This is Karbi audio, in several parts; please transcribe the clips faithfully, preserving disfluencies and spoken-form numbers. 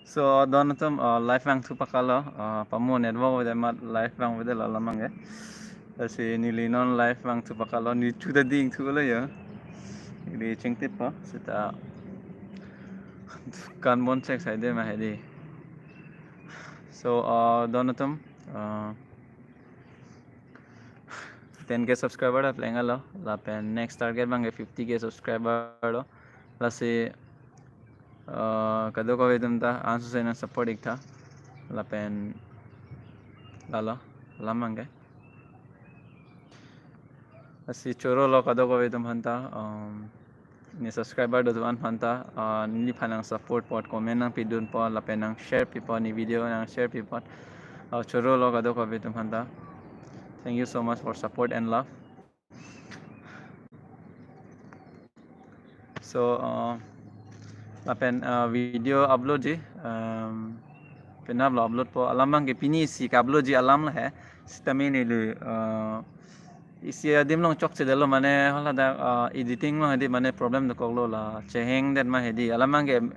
So, don atum, uh, live vangthu pakalo, uh, pamo network avedet amat live vangvedetlo alam abangke. Lasi neli non live vangthu pakalo, neli chu ta dingthulo ya. Neli chingtip po, seta kanbon chek saide ma hedi. So, uh, don atum, uh, ten K subscriber ta plenglo, lapen next target abangke fifty K subscriber lo. Lasi, uh, kadokave atum ta ansose nang support iktha. Lapen lalo, alam abangke. Lasi chorolo kadokave atum aphanta, um, ne subscriber do atum aphanta, uh, neliphan nang support apot comment nangpidun apot, lapen nang share pi apot, ne video nang share pi apot. Uh, chorolo kadokave atum aphanta. Thank you so much for support and love. So, uh, lapen, uh, video upload ji, um, penaplo upload po, alam abangke pini isi ka-upload ji alam lahai. Sitame neli, uh, isi adim along chokchedetlo, mane hala dak, uh, editing along hedi mane problem dokoklo, la chehangdet ma hedi. Alam abangke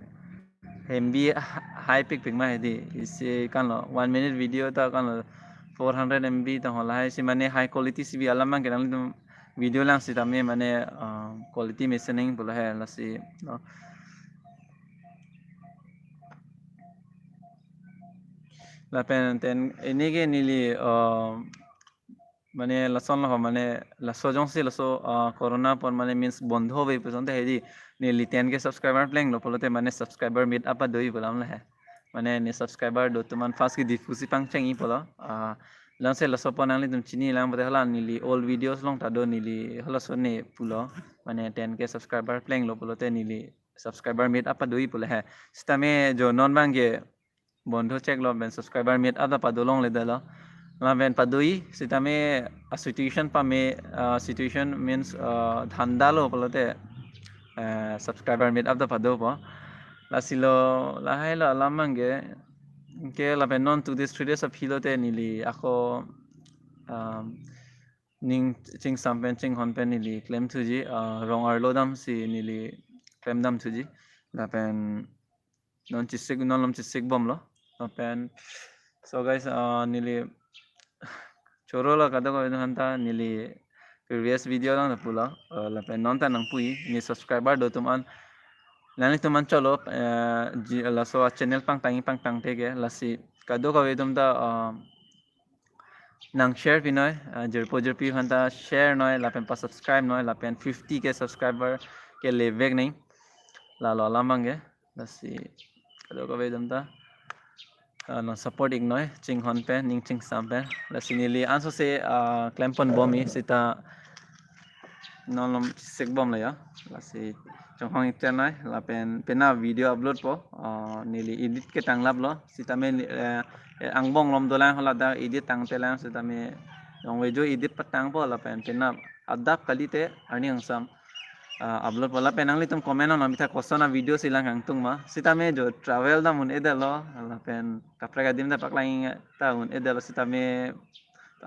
M B ha-, high pik pik ma hedi. Isi kanlo one minute video ta kanlo four hundred M B ta hola hai, si mane high quality si bi alam abangke nanglitum video lang sitame mane, uh, quality mesen nangji pulo hai, lasi, no. Lapen ten ini ke neli, uh, mane lasonlo, mane laso jongsi laso, uh, corona apor mane means bondho ave pu asonte hedi, neli ten K subscriber plenglo pulote mane subscriber meet up pado-i pu alam lahai. Mane ne subscriber do atum an first ke Diphu si pangcheng-i pulo. Uh, lasi laso apor nanglitum chinilang pulote hala neli old videos along ta do, neli halaso ne pulo. Mane ten K subscriber plenglo pulote neli subscriber meet up pado-i pu lahai. Sitame jo non abangke bondho cheklo, lapen subscriber meet up ta pado longledetlo. Lapen pado-i sitame a situation pame, uh, situation means, uh, dhanda lo pulote, uh, subscriber meet up ta padopo. Lasi lo, lahailo alam abangke. Ke lapen non two days, three days aphi lote neli ako, um, ning chingsam pen chinghon pen neli klemthuji, uh, rong arlo damsi neli klemdamthuji. Lapen non chisik, non malom chisik bomlo. Lapen, so guys, uh, neli chorolo kadokave atum aphanta, neli previous video along ta pulo, uh, lapen non ta nangpu-i, ne subscriber do atum an, nanglitum an cholo, uh, ji, laso a channel pangtang-i pangtangte ke, lasi kadokave atum ta, uh, nang share pinoi, uh, jirpo jirpi aphanta share noi, lapen pa subscribe noi, lapen fifty K subscriber ke levek nang. Lalo alam abangke, lasi kadokave atum ta, uh, nang support iknoi, chinghon pen, ning chingsam pen. Lasi neli ansose, uh, klempon bom-i, sita non malom chisik bomlo ya. Lasi chonghong ik tenai, lapen penap video upload po, uh, neli edit ke tanglaplo, sitame, eh, eh, angbong malom dolang, hala dak edit tangtelang, sitame longve jo edit patangpo, lapen penap adap kalite arni angsam, uh, upload po. Lapen nanglitum comment nangpitha koson a video si lang kangtung ma. Sitame jo travel dam un-edetlo, lapen kaprek adim ta paklang ta un-edetlo, sitame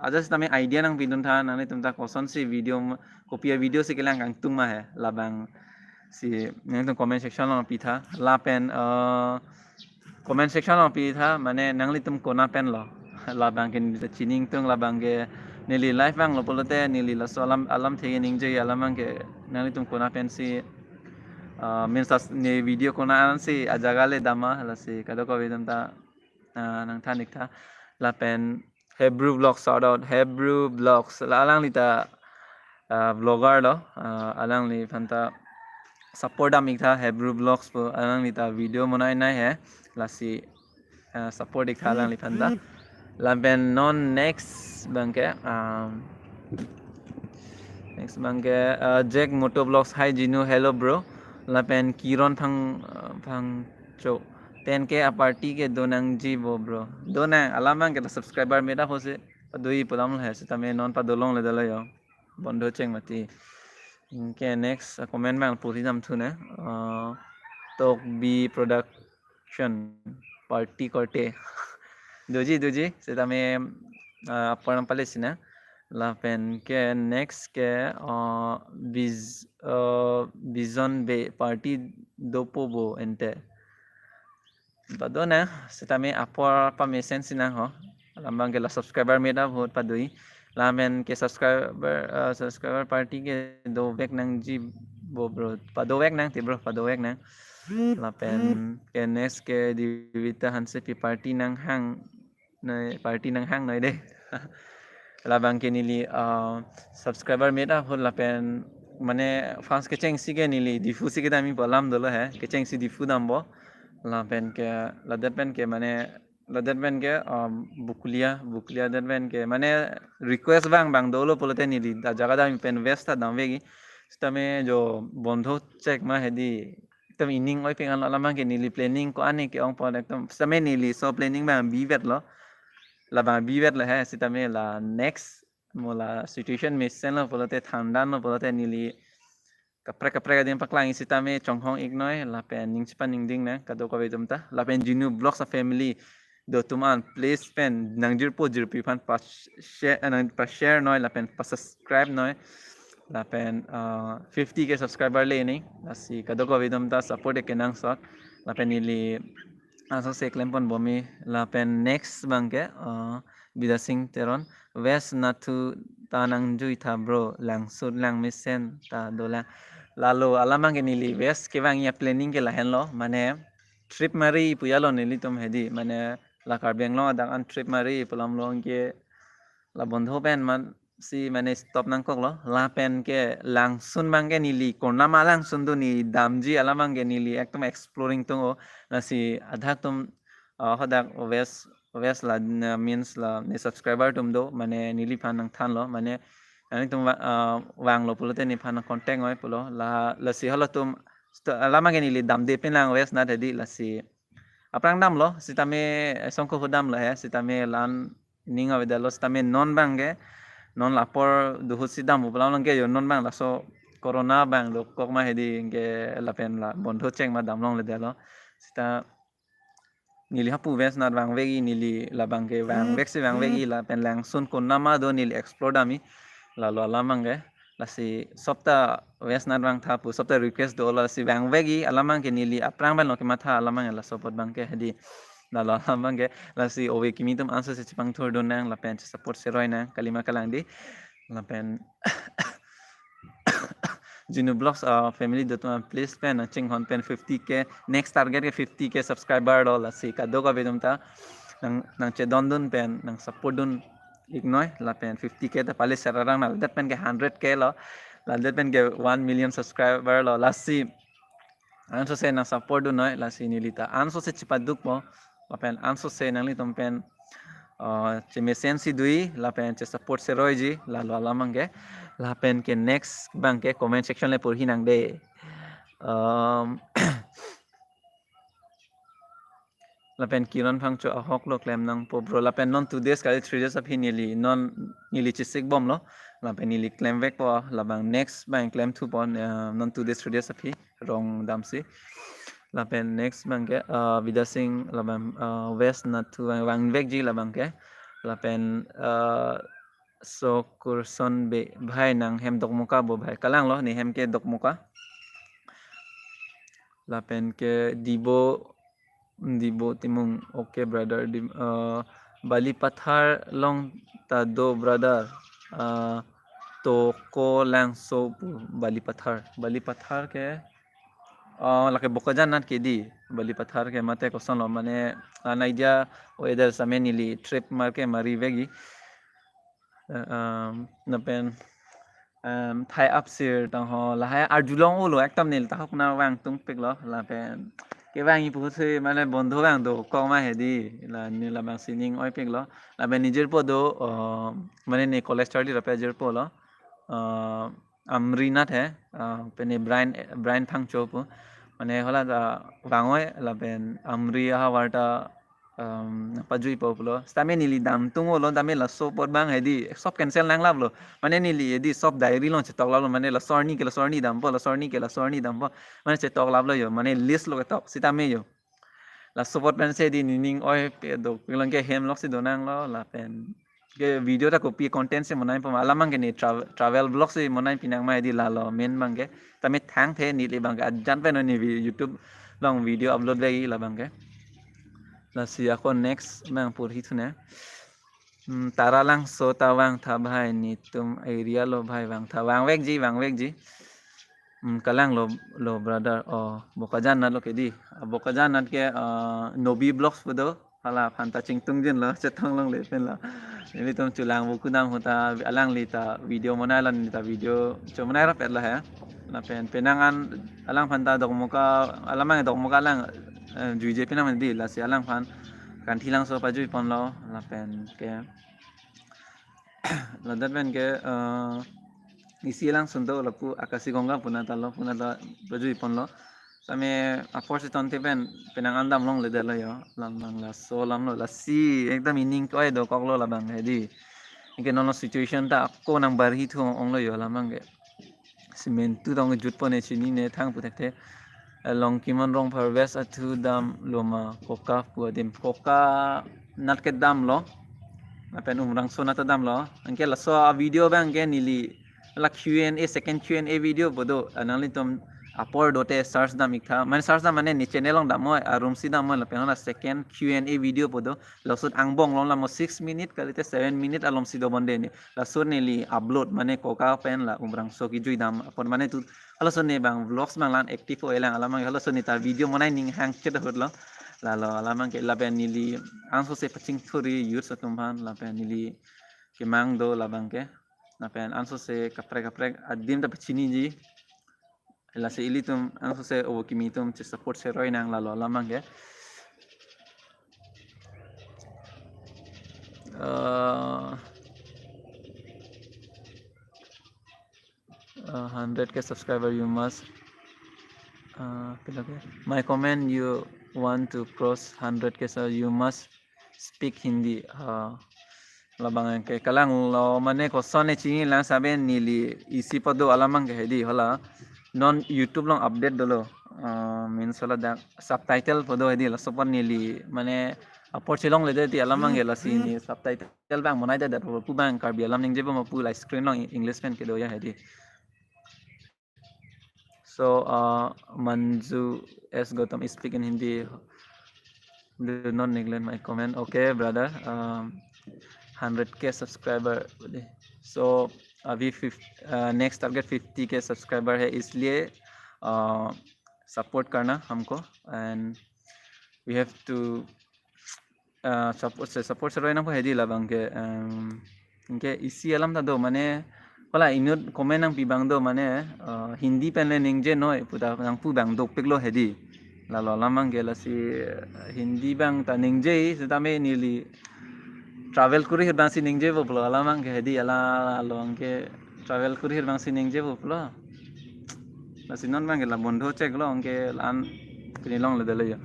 ajat sitame idea nangpiduntha, nanglitum ta kosonsi video, kopi a video si kelang kangtung ma he, labangsi nanglitum comment section along pitha. Lapen, uh, comment section along pitha, mane nanglitum kona penlo, labangke neli ta chini ingtung, labangke neli live vanglo pulote neli laso alam, alamthe ke ningje, alam abangke nanglitum kona pensi, uh, means as ne video kona ansi ajaga le dam ma, lasi kadokave atum ta, uh, nangthan iktha. Lapen Hebrew Vlogs, shout out Hebrew Vlogs. La alangli ta, uh, vlogger lo, uh, alangliphan ta support dam iktha Hebrew Vlogs pu, alangli ta video monai nai he. Lasi, uh, support iktha alangliphan ta. Lapen non next abangke, um, next abangke, uh, Jack Moto Vlogs, hi Jinu, hello bro. Lapen Kiron Phang, uh, Phangcho, ten K a party ke do nangji bo bro. Do nang, alam abangke ta subscriber meet up ho si pado-i pu alam lahai, sitame non pado longledetlo yo. Bondho cheng mati. Anke next, uh, comment abang puri damthu ne. Uh, Tokbi Production, party korte. Doji, doji, sitame, uh, apor nang pale sina. Lapen ke next ke, uh, Biz-, uh, Bizon Bey, party dopo bo ente. Pado nang, sitame apor pamesen si nang ho. Alam abang ke la subscriber mate ahut pado-i. Lapen ke subscriber, eh, subscriber party ke dovek nangji bo bro. Padovek nang ti bro, padovek nang. Lapen ke next ke Divita Hansepi party nanghang noi, party nanghang noi dei. Labang ke neli, uh, subscriber mate ahut lapen mane fans kechengsi ke neli Diphu si kedam-i pu alam dolo he. Kechengsi Diphu dampo. Lapen ke ladak pen ke mane ladak pen ke, um, Bokolia, Bokolia adak pen ke mane request abang abang dolo pulote neli dak jaga dam pen West ta damvekji. Sitame jo bondho chek ma hedi. Ekdom ining oi peng anlo, alam abang ke neli planning ko-an ke ong pon ekdom sitame neli laso planning abang bivetlo. Labang bivetlo he, sitame la next mo la situation mesenlo pulote thandanlo pulote neli kaprek kaprek adim paklang sitame chonghong-ik noi lapen ning chipaningding nang kadokave atum ta lapen Genu Vlogs a family do atum an please pen nangjirpo jirpi aphan pa share, eh, nang pa share noi lapen pa subscribe noi lapen, uh, fifty K subscriber le ni lasi kadokave atum ta support ke nangsot lapen neli aso se klem pon bomi lapen next abang ke, uh, Bidya Singh Teron, West nathu ta nangjui tha bro, langsut langmesen ta dolang. Lalo alam abang ke neli West kevang-i aplanning ke lahenlo, mane trip mari pu jalo nelitum hedi, mane la Karbi Anglong adak an trip mari pu alam along ke la bondho pen man si mane stop nangkoklo, lapen ke langsun abang ke neli konama langsun do ne damji alam abang ke neli ekdom exploring tung o, lasi adak atum, uh, hadak West West la, na, means la ne subscriber atum do, mane neliphan nangthanlo, mane nangtum va-, ah, vanglo pulote nephan nang contact noi pulo, la, lasi halatum sto-, alam abang ke neli damde pen lang West nat hedi lasi. Aphrang damlo, sitame, eh, songko ho damlo he, sitame la-an ning avedetlo, sitame non abang ke, non la apor do ahut si dam pu alam abang ke jo non abang laso corona abang dokok ma hedi ke lapen la bondho chek ma dam longledetlo. Sita neli hapu West nat vangvekji neli labang ke vangvek si vangvekji lapen langsun konama do neli explore dam-i lalo alam abang ke lasi sopta West nat vangtha pu sopta request do lasi vangvekji alam abang ke neli aphrang pen lo kematha alam abang ke laso apot abang ke hedi lalo alam abang ke lasi ove kimi atum anso se chepangthur dun nang lapen support seroi nang kalima kalang di lapen Genu Vlogs, uh, family do atum please pen nang chinghon pen fifty K, next target ke fifty K subscriber lo lasi kadokave atum ta nang, nang chedondun pen nang support dun-ik noi lapen fifty K ta pale serarang na ladak pen ke hundred K lo ladak pen ke one million subscriber lo lasi anso se nang support dun noi lasi neli ta anso se chepadukpo lapen anso se nanglitum pen, uh, chemesen si do-i lapen che support seroiji lalo alam abang ke lapen ke next abang ke comment section le porhi nang de. Um, lapen Kiran Phangcho ahok lo klem nangpo bro lapen non two days kali three days aphi neli non neli chesik bomlo lapen neli klemvekpo labang next abang klemthupo, uh, non two days three days aphi rong damsi. Lapen next abang ke, uh, Bidya Singh labang, uh, West nathu vang, vangvekji labang ke. Lapen, uh, Sokurson Bey bhai nang hem Dokmoka bo bhai. Kalanglo ne hem ke Dokmoka. Lapen ke Dibo, Dibo Timung. Okay brother, Di, uh, Balipathar along ta do brother. Uh, Tokolangso pu Balipathar. Balipathar ke, ah, lake Bokajan nat ke di. Balipathar ke mate kosonlo mane an idea o edel sitame neli trip mar ke marivekji. Eh, um, lapen, um, Thai Apsir tang ho lahai arjulong-olo ekdom neli tahok na vangtungpiklo lapen kevang-i pu ahut si mane bondho vang dokok ma hedi la neli labang sining oipiklo lapen ne jirpo do, uh, mane ne college charli lapen jirpo lo. Uh, Amri nat he, uh, pen ne Brian, Brian Phangcho pu. Mane hala ta vang-oi lapen Amri ahavar ta, um, pajuipo pulo. Sitame neli damtung-olo, sitame laso apot abang hedi, sop cancel nanglaplo. Mane neli hedi sop diary along chetoklaplo, mane laso arni ke laso arni dampo, laso arni ke laso arni dampo. Mane chetoklaplo jo, mane list lo ketok, sitame jo. Laso apot pensi di nening oipedok, pilong ke hem lok si donanglo, lapen ke video ta kopi content si monai poma alam abang ke ne travel, travel vlog si monai pinang ma hedi lalo main abang ke. Sitame thangthe neli abang ke ajan pen ne vi-, YouTube along video upload lagi labang ke. Lasi ako next abang porhi thu ne. Hmm, Taralangso ta vangtha bhai, netum area lo bhai vangtha. Vangvekji, vangvekji. Hmm, kalang lo, lo brother. Oh, Bokajan nat lo ke di. Ah, Bokajan nat ke, ah, Nobi Vlogs pu do. Hala aphan ta chingtung jin lo, chetong longle pen lo. Nelitum chulang buku dam ahut ta alangli ta video monai lo, neli ta video cho monai rapet lo he. Lapen penang an alangphan ta Dokmoka, alam abang Dokmoka lang, eh, juije penang di, lasi alangphan Kanthilangso pajui ponlo, lapen ke ladak pen ke, eh, isi alangsun do lapu Akashi Ganga pu nat ta lo, pu nat ta pajui ponlo. Tame apor si tonte pen penang an dam longledetlo yo. Lam abang laso alam lo, lasi ekdam ining ko-ai dokok lo labang he di. Anke non lo situation ta ako nang barhi thu ong lo yo alam abang ke. Cement tu tong jut pon e, chinine thang pu thekthe. Along Kimon Rongphar West athu dam lo ma, koka pu adim, koka nat ke dam lo. Lapen Umrangso nat ta dam lo. Anke laso a video abang ke neli la Q and A, second Q and A video pu do. Ah, nanglitum apor dote search dam ik tha. Mane search dam mane ne channel along dam noi, arum si dam noi, lapen la second Q and A video pu do. Laso angbong along la mo six minute kalite seven minute alom si dobom de ne. Laso neli upload mane koka pen la Umrangso kejui dam apor mane tu, halaso ne abang vlogs abang la-an active oi lang alam abang, halaso ne ta video monai ning hang chet ahut lo. Lalo alam abang ke lapen neli anso se pachingthurji youths atum aphan, lapen neli kemang do labang ke. Lapen anso se kaprek kaprek adim ta pachiniji. Lasi ilitum anso se obo kimi atum che support seroi nang, lalo alam abang ke. Eh, uh, hundred K subscriber, you must, uh, pila ke? My comment, you want to cross hundred K, so you must speak Hindi. Uh, labang ke kalang lo mane koson ne chini lang sabe, neli isi pu do alam abang ke he di, hala non YouTube along update dolo. Uh, means hala dak subtitle pu do he di, laso apor neli mane apor chelongle de ti alam abang ke, lasi ne subtitle abang monai de dat pu abang Karbi alam ningje pu ma pu la screen along English pen kedo ya he di. So, uh, Manju S Gautam, speak in Hindi. Do not neglect my comment. Okay, brother. Um, hundred K subscriber. So, अभी fif-, uh, next target fifty K subscriber है, इसलिए, uh, support करना हमको, and we have to, uh, support, support seroi nangpo he di labang ke, um, anke isi alam ta do mane, hala inut comment nangpi abang do mane, uh, Hindi pen le ningje noi pu ta nangpu abang dopik lo he di. Lalo alam abang ke lasi, uh, Hindi abang ta ningje, setame neli travel kuri ahut abang si ningje pu pulo alam abang ke he di, hala along ke travel kuri ahut abang si ningje pu pulo. Lasi non abang ke la bondho chek lo, anke la-an pini longledetlo yo.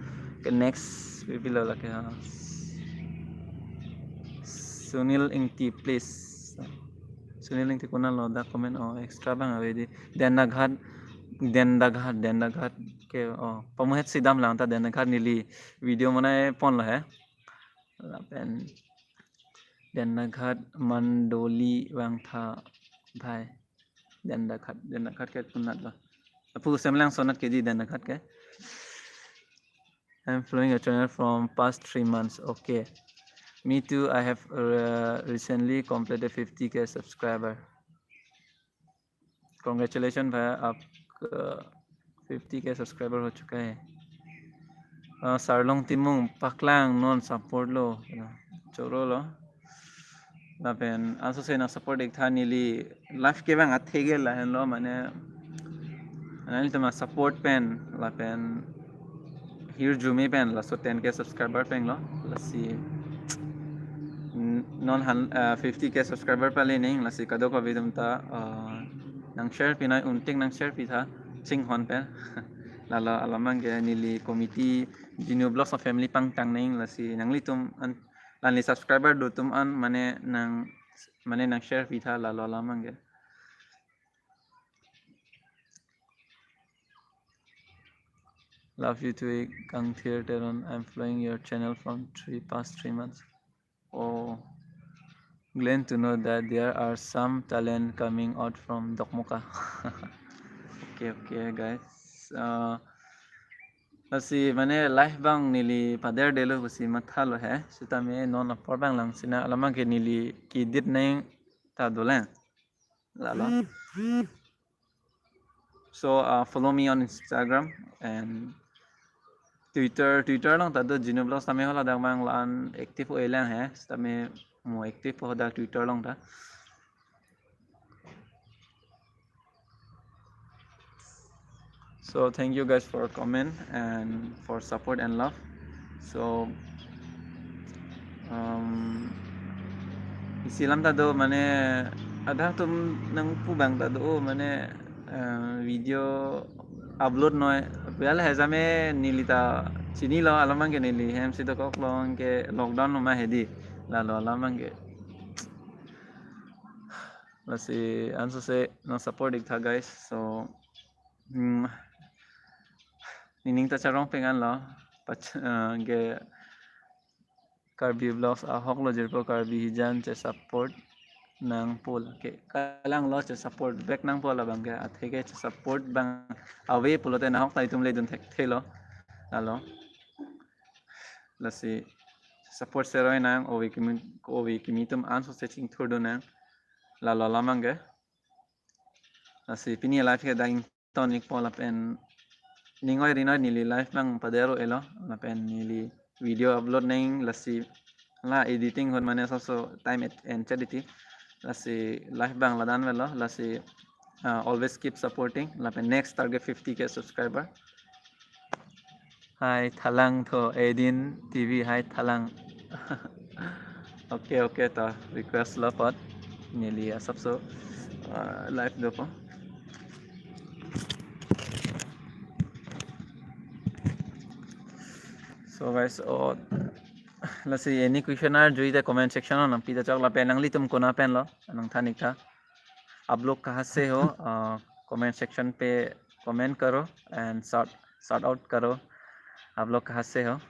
Ke next, pipilo lake, ha. Sunil Ingti, please. Sunil Ingti konat lo dak comment, oh, extra abang ave di. Dendaghat, Dendaghat, Dendaghat ke, oh, pamuhet si dam lang ta Dendaghat, neli video monai ponlo he. Lapen Dendaghat Mandoli vangtha bhai. Dendaghat, Dendaghat ke konat lo? Lapu Semlangso nat ke di Dendaghat ke. I'm following your channel from past three months. Okay. Me too, I have, uh, recently completed fifty K subscriber. Congratulations भाई, आपका fifty K subscriber हो चुका है. Uh, Sarlong Timung, paklang non support lo. Choro lo. Lapen anso se nang support ik tha, neli life ke abang atheke lahenlo, mane nanglitum a support pen, lapen hirjume pen laso ten K subscriber pen lo, lasi n-, non han, ah, fifty K subscriber pale ning, lasi kadokave atum ta, ah, nang share pinoi, untik nang share pi tha, chinghon pen. Lalo alam abang ke neli committee Genu Vlogs of Family pangtang ning, lasi nanglitum an, la-anli subscriber do atum an mane nang, mane nang share pi tha, lalo alam abang ke. Love you too, Kangthir Teron. I'm following your channel from three, past three months. Oh, glad to know that there are some talent coming out from Dokmoka. Okay, okay, guys. Uh, Lasi mane live abang neli paderdetlo pusi mathalo he. Sitame non apor abang lang sina alam abangke neli ki-edit nangji ta dolang. Lalo. So uh, follow me on Instagram and Twitter. Twitter along ta do Genu Vlogs tame, haladak abang la-an active oi lang he. Sitame mo active hadak Twitter along ta. So thank you guys for comment and for support and love. So um, isi alam ta do mane adang atum nangpu abang ta do mane uh, video upload noi. Pu hela hejame neli ta chinilo, alam abangke neli hem si dokok lo, anke lockdown lo ma hedi, lalo alam abangke. Lasi ansose nang support iktha guys. So hmm, nening ta charong pengan lo. Pach uh, ke Karbi Vlogs ahok lo jirpo, Karbi hijan che support nangpo la ke. Kalang lo, che support back nangpo la abangke, atheke che support abang ave pulote nahok ta itum le dun thekthe lo. Lalo. Lasi support seroi nang, ove kimi, ove kimi atum ansose chingthur dun nang. Lalo alam abangke. Lasi pini live ke dang tonic po lapen ning oi ri noi neli live abang padero-etlo lapen neli video upload nangji, lasi la editing ahut mane sabso time et-, en chat iti. Lasi live abang ladan avelo, lasi uh, always keep supporting lapen next target fifty K subscriber. Hai Thalang tho, Edin T V, hai Thalang. Okay, okay, ta request lo apot neli asapso uh, live dopo. So guys, oh, lasi any question arjui te comment section along nangpi ta chok lapen nanglitum konat pen lo, nangthan iktha. आप लोग कहाँ से हो? Uh, comment section पे comment करो and shout shout out करो, आप लोग कहाँ से हो?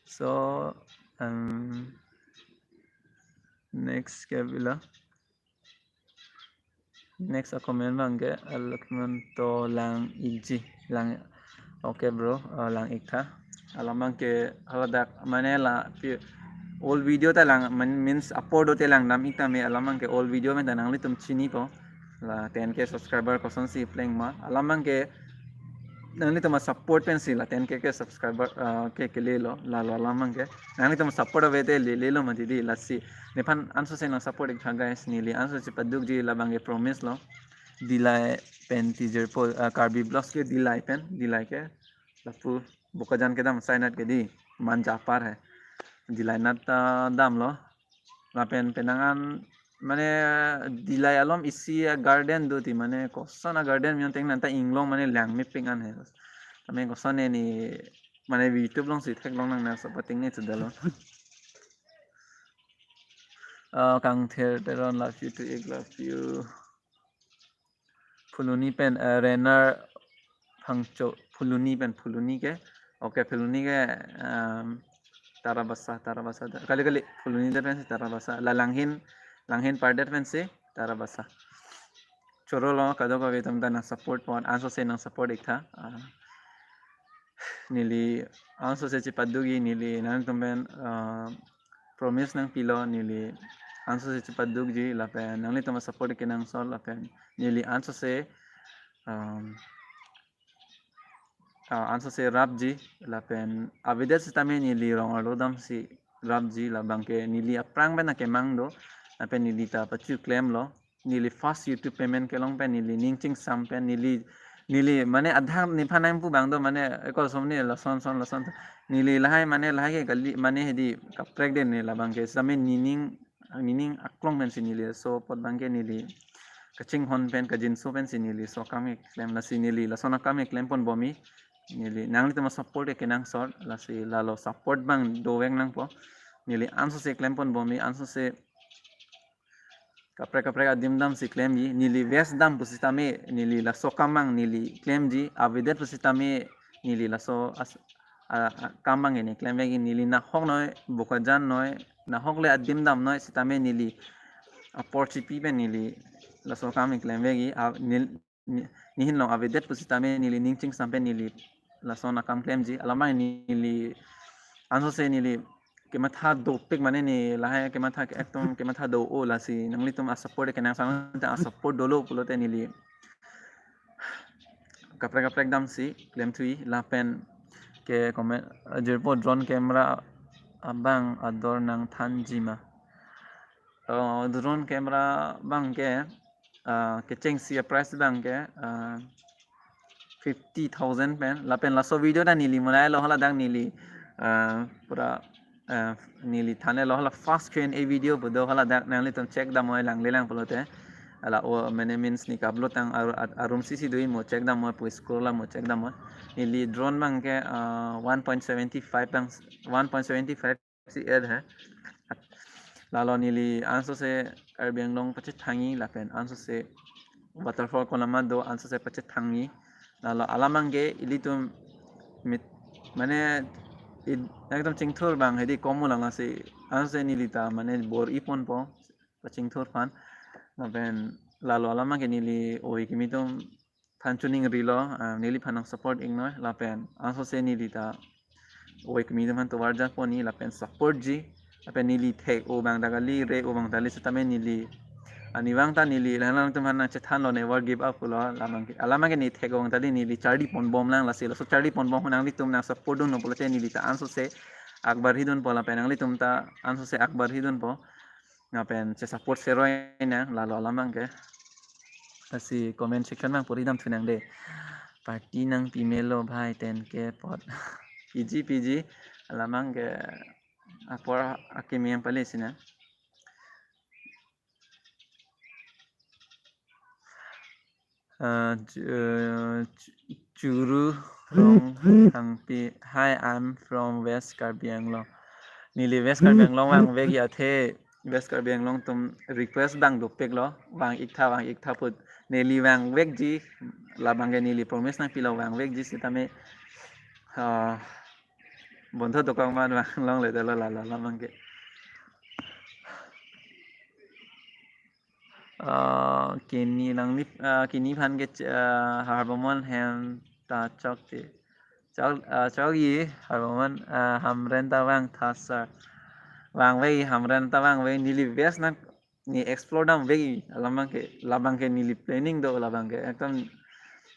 So um, next क्या बोला? Next a comment abangke Alakman to lang ikji, lang. Okay bro, uh, lang iktha. Alam abangke haladak mane la pi-, old video ta lang, man-, means upload dote langdam ik tame, alam abangke old video pen ta nanglitum chinipo. La ten K subscriber kosonsi pleng ma. Alam abangke nanglitum a-support pensi la ten K ke subscriber uh, ke kelelo, lalo alam abangke. Nanglitum support ave te lelelo mati di, lasi. Nephan ansose nang support iktha guys, neli ansose padukji, labangke promise lo. Dillai pen tijir po, uh, Karbi Vlogs ke Dillai pen, Dillai ke. Lapu Bokajan kedam, Sainath ke di, Manja apar hai. Dillai nath uh, damlo. Lapen penang an mane Dillai along isi a-garden do ti, mane koson a-garden mion teng nanta inglong mane langmepik an hai. Tame koson ne ni mane YouTube alongsi theklong nang na sapating ne chudalo. Uh, Kangthir Teron, love you too, ek love you. Phuloni pen uh, Renar Phangcho, Phuloni pen, Phuloni ke. Okay, Phuloni ke um, Tarabasa, Tarabasa. Kali kali Phuloni de pensi Tarabasa. La Langhin, Langhin pardet pensi Tarabasa. Choro lo kadokave atum ta nang support pon, ansose nang support iktha. Uh, neli ansose chepadukji, neli nangtum pen uh, promise nangpilo, neli ansose chepadukji lapen nanglitum a-support kenangsot lapen neli ansose um, uh, ansose rapji lapen avedet sitame neli rong arlo damsi rapji, labangke neli aphrang pen akemang do lapen neli ta pachu klemlo. Neli first YouTube payment kelong pen neli ning chingsam pen neli neli mane adhang nephan nangpu abang do, mane ekol som ni lason son lason neli lahai mane lahai ke kali mane hedi kaprek de ne, labangke sitame nening nening aklong pensi neli laso apot abangke neli kachinghon pen kajinso pensi neli laso akam keklem, lasi neli lason akam keklem pon bomi. Neli nanglitum a-support kenangsot, lasi lalo support abang dovek nangpo. Neli ansose klem pon bomi, ansose kaprek kaprek adim damsi klemji, neli west dam pusitame neli laso akam abang neli klemji, avedet pusitame neli laso as, a, a, akam abang neli klemvekji, neli nahok noi, Bokajan noi, nahok le adim dam noi sitame neli apor chipi pen neli laso akam neli klemvekji, a, nel, ne, nehin along avedet pusitame neli ning chingsam pen neli lason akam klemji, alam abang neli ansose neli kematha dopik mane ne lahai kematha ke ekdom kematha do-o lasi nanglitum asupport ke nang sang asupport dolo pulote neli kaprek kaprek damsi klemthui lapen ke comment jirpo drone camera abang ador nangthanji ma. Oh, drone camera abang ke ah, kechengsi a price abang ke ah, fifty thousand pen lapen laso video ta neli monai lo hala dak neli ah, pura ah, neli than-elo hala first Q and A video pu do hala dak nanglitum check damnoi lang le lang pulote hala o mane means ne ka-upload tang ar- ar- arum sisi dui mo check damnoi pu scroll la mo check damnoi. Neli drone abang ke ah, one point seventy five abang one point seventy five si ad hai. Lalo neli ansose Karbi Anglong pachethangji lapen ansose waterfall konama do ansose pachethangji. Lalo alam abang ke ilitum mit mane id- ekdom chingthur abang hedi komu lang lasi ansose neli ta mane bor-iponpo pachingthur aphan. Lapen lalo alam abang ke neli oi kimi atum than chuning rilo ah, neliphan nang support ingnoi lapen ansose neli ta oi kimi atum aphan tovar jakpo ne lapen support ji lapen neli thek-o abang ta kali re-o abang ta kali setame neli ani abang ta neli lang lang atum aphan nang chethanlo never give up pulo alam abang ke alam abang ke ne thek-o abang ta kali neli charli ponbom lang lasi laso charli ponbom nanglitum nang support dunlo pulote neli ta ansose akbar hidunpo lapen nanglitum ta ansose akbar hidunpo. Lapen che support seroi nang lalo alam abang ke. Lasi comment section abang puri damthu nang de. Party nangpi melo bhai ten K apot. P G P G alam abang ke apor akimi yang paling sina. Uh, Chu- uh, Chu- Churu Rong Thangpi. Hi, I'm from West Karbi Anglong. Neli West Karbi Anglong vangvek athe West Karbi Anglong atum request abang dopiklo. Vang-iktha, vang-iktha pu neli vangvekji. Labang ke neli promise nangpilo vangvekji setame ah, bondho dokok ma vang longle detlo lalo alam abang ke. Ah, kini nangli ah, kini aphan ke ah, Harbamon hem ta chokche. Chok ah, chokji Harbamon ah, Hamren ta vangtha sir. Vangvek Hamren ta vangvek neli best nang ne explore damvek alam abang ke labang ke neli planning do labang ke ekdom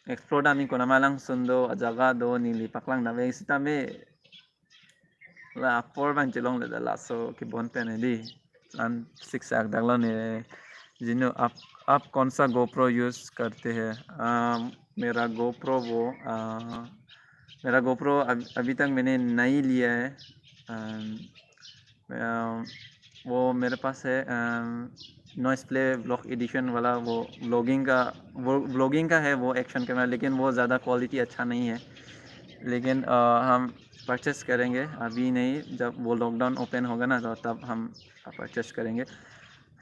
explore dam konama langsun do ajaga do neli paklang damvek setame la apor abang chelongle det laso kebon pen hedi. An siksak daklo ne Jinu, आप आप कौन सा GoPro use करते हैं? अम, मेरा GoPro वो अ, मेरा GoPro अब, अभी तक मैंने नहीं लिया है। अम, अ, वो मेरे पास है नॉइस प्ले व्लॉग एडिशन वाला वो व्लॉगिंग का वो व्लॉगिंग का है वो एक्शन कैमरा लेकिन वो ज़्यादा क्वालिटी अच्छा नहीं है। लेकिन अ, हम परचेस करेंगे अभी नहीं, जब वो लॉकडाउन ओपन होगा ना तो तब हम परचेस करेंगे।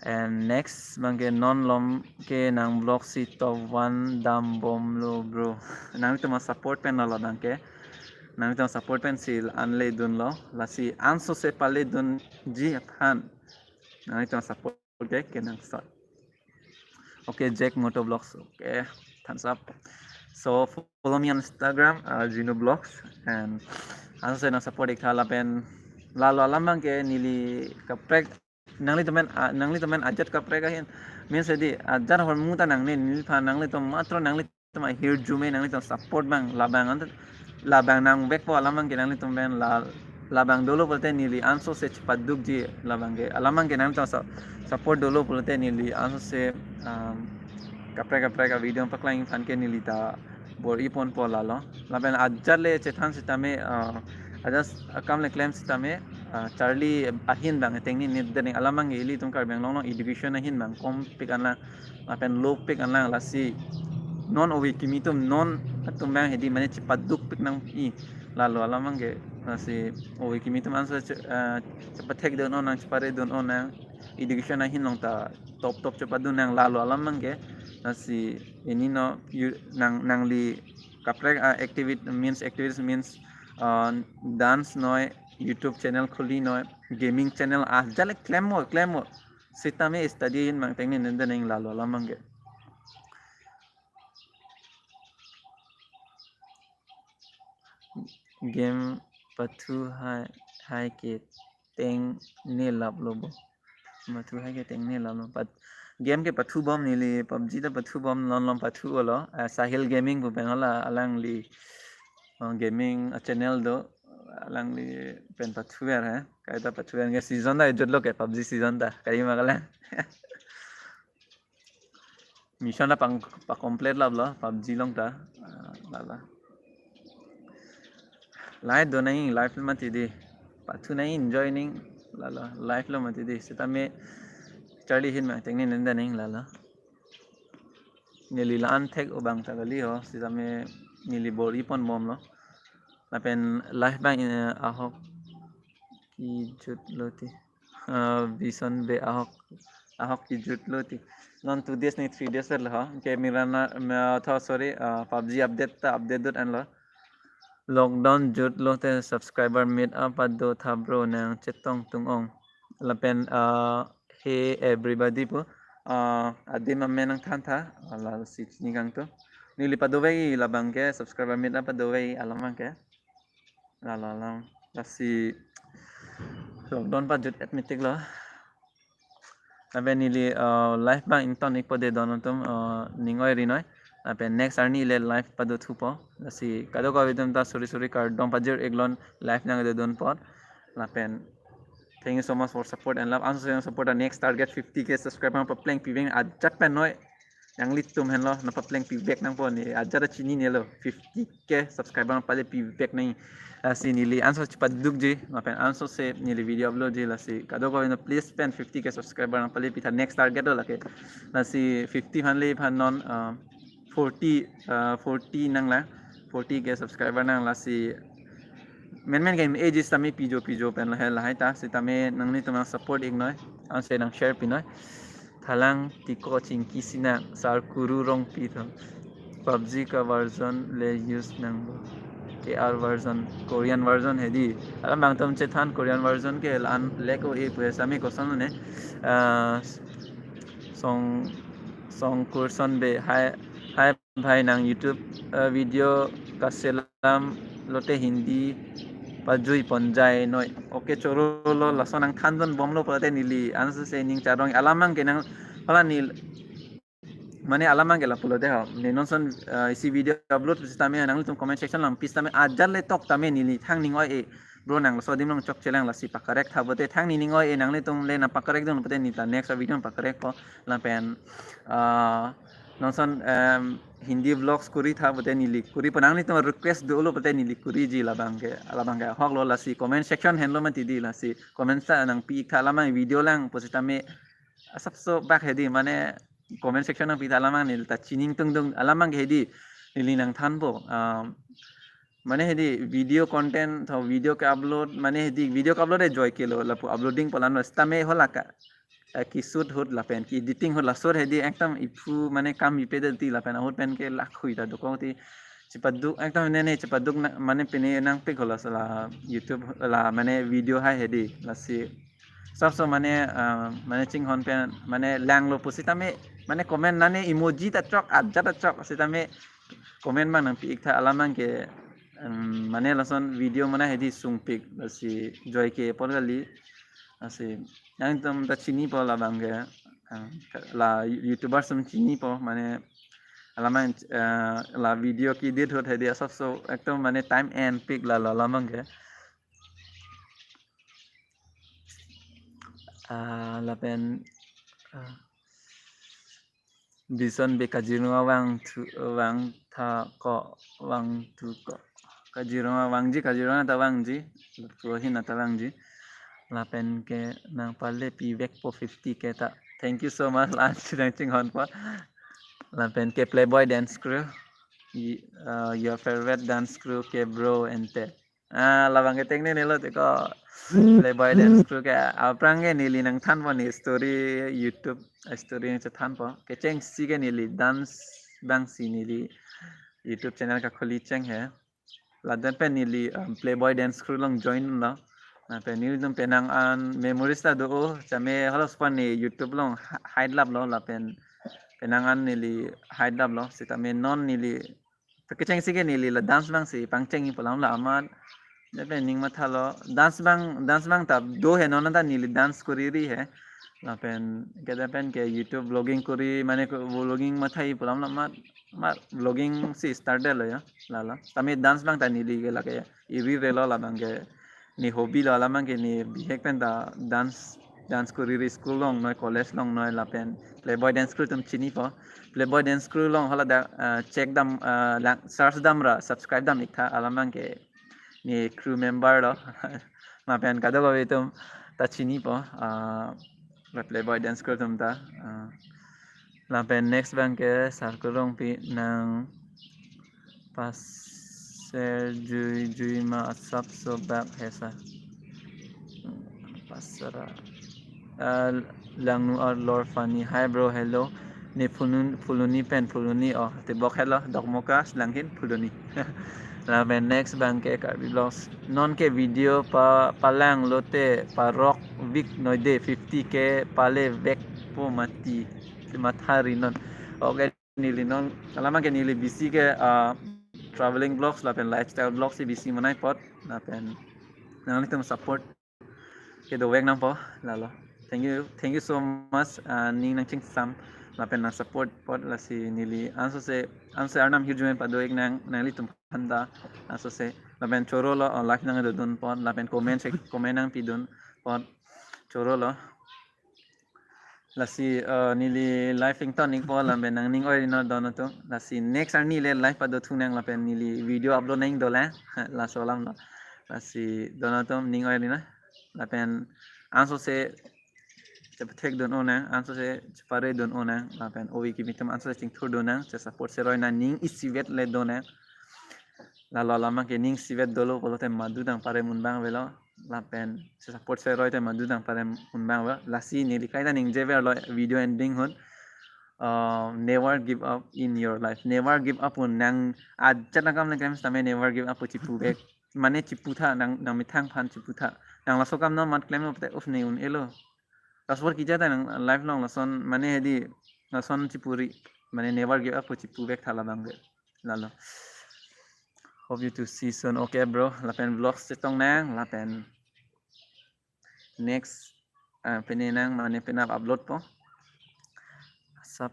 And next abang ke non lom ke nang vlog si top one dambomlo bro. Nangtum a support pen lo abang ke. Nangtum a support pen si anle dunlo. Lasi ansose pale dunji aphan nangtum a support ke ke nang start. Okay, Jack Moto Vlogs. Okay, thumbs up. So follow me on Instagram, uh, Jinu Vlogs, and ansose nang support ik tha lapen lalo alam abang ke neli kaprek nanglitum pen ah, nanglitum pen ajat kaprek ahin means hedi ajat hormu ta nangne neliphan nanglitum matro nanglitum ahirjume nanglitum support abang labang anta labang nangvekpo alam abang ke nanglitum pen la labang dolo pulote neli ansose chepadukji labang ke alam abang ke nangtum sa support dolo pulote neli ansose um, kaprek kaprek a video paklang aphan ke neli ta bor-iponpo lalo lapen ajat le chethan setame uh, ajat akam le klem setame uh, charli ahin abang ateng ne ne dening alam abang ke ilitum Karbi Anglong along education ahin abang kompik anlang lapen lopik anlang lasi non ove kimi atum non atum abang hedi mane chepadukpik nangji lalo alam abang ke lasi ove kimi atum ansose che- ah, chepathek dun-o nang chepare dun-o nang education ahin along ta top top chepadun nang lalo alam abang ke lasi ini no you nang nangli kaprek ah, activity means activities means ah, dance noi YouTube channel khuli noi gaming channel ah jale klemmo klemmo setame study ahin abang ateng ne ne dening lalo alam abang ke. Game pathu hai, hai ke tengne laplo bo. Pathu hai ke tengne laplo. Pat game ke pathu bom neli, PUBG ta pathu bom, lon lon pathu olo. Ah, Sahil Gaming pu pen hala alangli, oh, gaming, ah, channel do, alangli pen pathu er he. Kaita pathu er ke season ta ejutlo ke PUBG season ta. Kaima kalang. Mission ta pang pa complete laplo PUBG along ta. Ah, lalo. Live do nang, live lo mati di. Pathu nang, enjoy nang, lalo. Live lo mati di. Sitame charli hin ma tengne nenda nang, lalo. Neli la-an thek obang ta kali ho, sitame neli bor-i pon bomlo. Lapen live abang, eh, ahok kejutlo ti. Ah, Bison Bey ahok, ahok kejutlo ti. Non two days ni three days lo ho. Ke Mirana, me, tho, sorry, ah, PUBG update ta update dot anlo. Lockdown jutlo te subscriber meet up ado tha bro, nang chetong tung ong. Lapen, ah, hey everybody pu, ah, adim amen nangthan tha, ah, lasi chini kangtung. Neli padovai labang ke subscriber meet up padovai alam abang ke. Lalo alam. Lasi lockdown pajut et metiklo. Lapen neli, uh, live abang ington-ikpo de don atum, uh, ning oi ri noi. Lapen next arni le live pado thupo. Lasi kadokave atum ta suri suri kardom pajir-ik lun, live nangdodun apot. Lapen thank you so much for support and love. Anso support a next target fifty K subscriber papleng pivek ajat pen noi. Nanglitum henlo, nangpapleng pivek nangpo, ne ajat chininelo, fifty K subscriber pale pivek nang. Lasi neli anso chepadukji, lapen anso se neli video uploadji, lasi kadokave atum please pen fifty K subscriber nangpale pitha, next target lo lake. Lasi fifty aphan le aphan non, uh, forty, uh, forty nanglang, forty K subscriber nang, lasi menmen ke age sitame pijo pijo pen lahai lahai ta, sitame nanglitum nang support-ik noi, anse nang share pi noi. Thalang Tiko Chingki Sina, Sar Kuru Rongpi tho. PUBG ka version le use nangpo. K R version, Korean version hedi. Alam abang atum chethan Korean version ke la-an lek o-e pu sitame kosonlo ne. Ah, Song, Song Kurson Bey, hi, hi bhai, nang YouTube, eh, video kaselam lote Hindi pajui ponjai noi. Okay, chorolo, laso nangthandun bomlo pulote neli anso se ning charong, alam abang ke nang hala neli, mane alam abang ke lapulo de ho. Ne non ason, eh, isi video upload sitame nanglitum comment section along pi sitame ajat le tok tame neli thang ning oi-e. Bro, nang laso adim along chokchelang, lasi pakorek tha pulote thang ne ning oi-e, nanglitum le nangpakorekdun pulote neli ta next video pakorekpo. Lapen, ah, non ason, em, Hindi vlogs kuri tha pulote neli kuripo, nanglitum request dolo pulote neli kuriji, labang ke, labang ke ahoklo, lasi comment section henlo mati di, lasi comment ta nangpi-ik tha, alam abang video lang pusitame asapso bak hedi, mane comment section nangpi tha, alam abang neli ta chiningtungtung, alam abang ke hedi neli nangthanpo, um, mane hedi video content tho video ke upload, mane hedi video ke upload e joike lo, lapu uploading pu alam lo, sitame hala ka, eh, keshoot ahut lapen ke-editing ahut, laso ahut hedi ekdom iphu mane kam pipe dati, lapen ahut pen ke lakhui ta dokok ti, chepaduk ekdom ne ne chepaduk na, mane pine nangpik holo sala YouTube la mane video hai hedi, lasi asapso mane, ah, mane chinghon pen mane langlo pusitame mane comment nane emoji ta chok, ajat ta chok, sitame comment abang nangpi-ik tha, alam abang ke, em, mane lason video mane hedi sungpik, lasi joike apor kali, lasi nangtum ta chinipo labang ke, em, la YouTuber atum chinipo, mane alam abang, eh, la video ke-edit ahut hedi asapso ekdom mane time enpik lalo alam abang ke. Ah, lapen, ah, Bison Bey Kaziranga vangthu, vangtha ko, vangthu ko. Kaziranga vangji, Kaziranga ta vangji. Lapu ahin ta vangji. Lapen ke nangpale pivekpo fifty K ta. Thank you so much, la-an si nangchinghonpo. Lapen ke Playboy Dance Crew. Y-, uh, your favorite dance crew ke bro ente. Ah, labang ke tengne nelo Tiko. Playboy Dance Crew ke aphrang ke neli nangthanpo, ne story, YouTube, eh, story nangchethanpo. Kechengsi ke neli dance abang si neli YouTube channel kakhuli cheng he. Ladak pen neli, um, Playboy Dance Crew along join lo. Lapen nelitum penang an memories ta do, oh, sitame holos pan ne YouTube along hi-, hide laplo, lapen penang an neli hide laplo, sitame non neli, kechengsi ke neli la dance abang si pangcheng-ikpo alam la amat, Lapen ning mathalo dance abang, dance abang ta do he, non ta neli dance kori ri he. Lapen kede pen ke YouTube vlogging kori, mane ko vlogging mathai pu alam mat, mat vlogging si start detlo ya. Lalo. Tame dance abang ta neli ke lake iri relo, labang ke ne hobby lo, alam abang ke ne bihek pen ta dance, dance kori ri, school along noi, college along noi, lapen Playboy Dance Crew atum chinipo. Playboy Dance Crew along hala dak, ah, check dam, ah, lang search dam ra subscribe dam ik tha, alam abang ke ne crew member lo. Lapen kadokave atum ta chinipo, ah, Playboy Dance Crew atum ta, ah, lapen next abang ke Sarkar Rongpi, nang paser jui jui ma, asap so bak hesa. Pasara. Ah, Langnu Arlor Funny. Hi bro, hello. Ne Phulun-, Phuloni pen, Phuloni, oh, tebok helo, Dokmoka, Langhin, Phuloni. Lapen next abang ke Karbi Vlogs. Non ke video pa, palang lote parok vek noi de, fifty K pale vekpo mati. Matha ri non. Okay, neli non, alam abang ke neli busy ke, ah, traveling vlogs lapen lifestyle vlogs si busy manai apot, lapen nanglitum support ke dovek nangpo, lalo. Thank you, thank you so much, ah, ning nangchingsam lapen nang support apot, lasi neli ansose, ansose arnam hirjumen pado ik nang, nanglitum aphan ta ansose. Lapen choro lo, oh, live nangdodun apot, lapen comment sek-, comment nangpidun apot, choro lo. Lasi, eh, neli live ington ikpo, lapen nangning oi ri non don atum. Lasi next arni le live pado thu nang, lapen neli video upload nang dolang. Laso alam lo. Lasi don atum ning oi ri non. Lapen ansose chepethek dun un nang, ansose chepare dun un nang, lapen ove kimi atum ansose chingthur dun nang, che support seroi nang, ning isivet le dun nang. Lalo alam abang ke ning isivet dolo pulote madu dang pare mun abang avelo. Lapen che support seroi te madu dang pare mun abang avelo. Lasi neli kaita ningje verlo video ending ahut. Uh, never give up in your life. Never give up pu nang ajat akam le klem sitame never give up pu chipuvek. Mane chipu tha, nang, nang methang aphan chipu tha. Nang laso akam non mat klemlo pute uf ne un-elo. Laso apor kejai ta nang life along lason, mane hedi lason chipu ri, mane never give up pu chipuvek tha labang ke. Lalo. Hope you to see soon. Okay, bro. Lapen vlogs chetong nang, lapen next, ah, pine nang, mane penap upload po. Sab,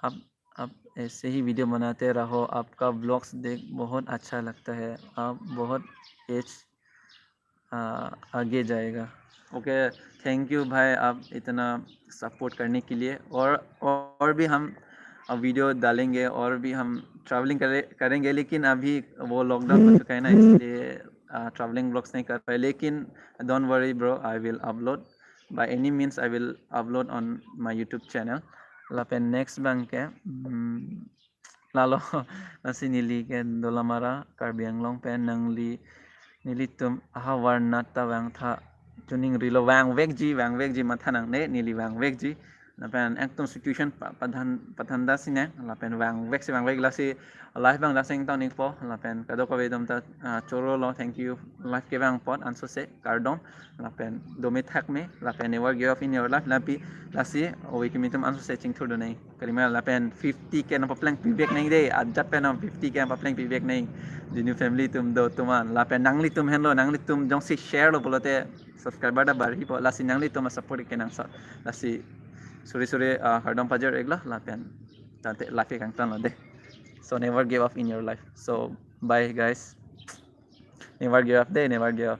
ab, ab, aise hi video banate raho, aapka vlogs dekh bahut accha lagta hai. Aap bahut age, ah, aage jayega. Okay, thank you भाई, आप इतना सपोर्ट करने के लिए। और, और भी हम, अ, वीडियो डालेंगे और भी हम ट्रैवलिंग करे-, करेंगे, लेकिन अभी वो लॉकडाउन हो चुका है ना, इसलिए, अ, ट्रैवलिंग व्लॉग्स नहीं कर पाए। लेकिन don't worry bro, I will upload, by any means I will upload on my YouTube channel. Lapen next abang ke, hmm, lalo, lasi neli ke Dolamara, Karbi Anglong pen, nangli, nelitum ahavar nat ta vang tha, chuning rilo, vangvekji, vangvekji, matha nangne, neli vangvekji. Lapen ekdom situation pa-, padhan, padhan da sine, lapen vangvek si vangvek, lasi live abang da seng tang nikpo, lapen kadokave atum ta, ah, choro lo, thank you, live kevang apot, ansose, kardom, lapen dome thakme, lapen never give up in your life, lapi, lasi, ove kimi atum ansose chingthur dun nang. Kalima lapen fifty K nang papleng pivek nang de, ajat pen nang fifty K nang papleng pivek nang. Jinu family atum do atum an. Lapen nanglitum henlo, nanglitum jongsi share lo pulote subscriber ta barhipo, lasi nanglitum a-support ke nangsot. Lasi suri suri, ah, kardom pajir iklo, lapen tangte live kangton lo de. So never give up in your life. So bye guys. Never give up de, never give up.